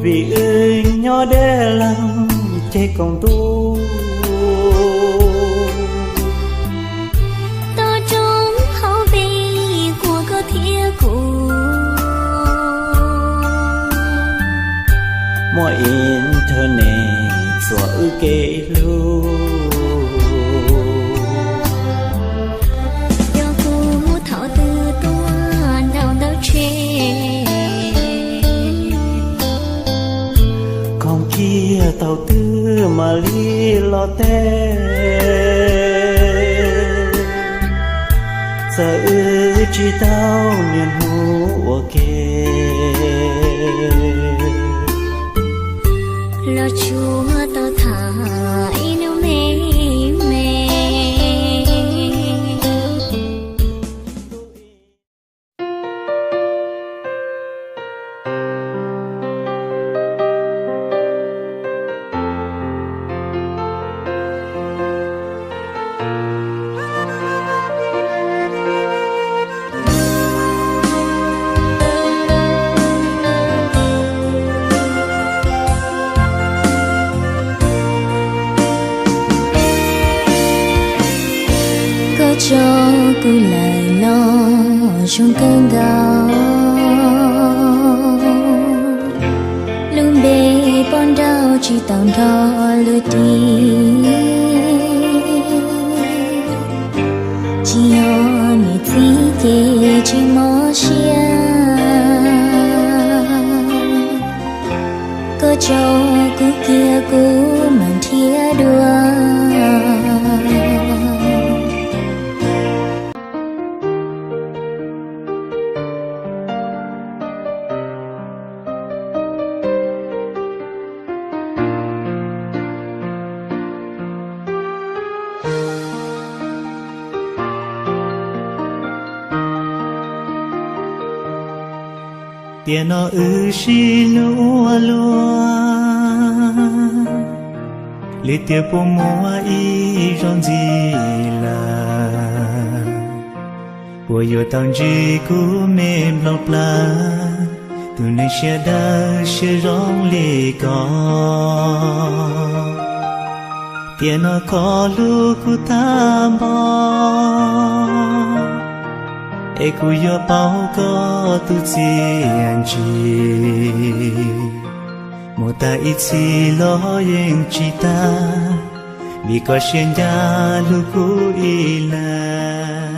Vim wb nyob deb leeg ceg koom ntuj, toj roob hauv npe kuas koj thiab kuv, muaj internet txuas wb kev hlub. Yog kuv thaum twg tuaj ntaus ntaub tsheb, khoom kiag thaum twg mam li los teb. Txawm wb tsis tau niaj hnub ua ke, los tsuas tau tham ib hnub me me. Koj tso kuv lawm los zoo kawg nkaus, lub npe poj nrauj tsis tau nrog luag ris. Tsis yog niam txiv ces tsis mob siab, koj tso kuv cia kuv mam nrhiav dua. Tiam no wb sib hlub ua luaj, li tias puas muaj ib zaug ntxiv lawm? Puas yuav tau ntsib kuv me nplooj plaws, tus neeg siab dawb siab zoo li ko? Tiam no koj hlub kuv tag npaum, es kuv yuav pauv koj tus txiaj ntsig. Mus tag ib txhis los yeej tsis tag, vim koj siab ncaj hlub kuv ib leeg.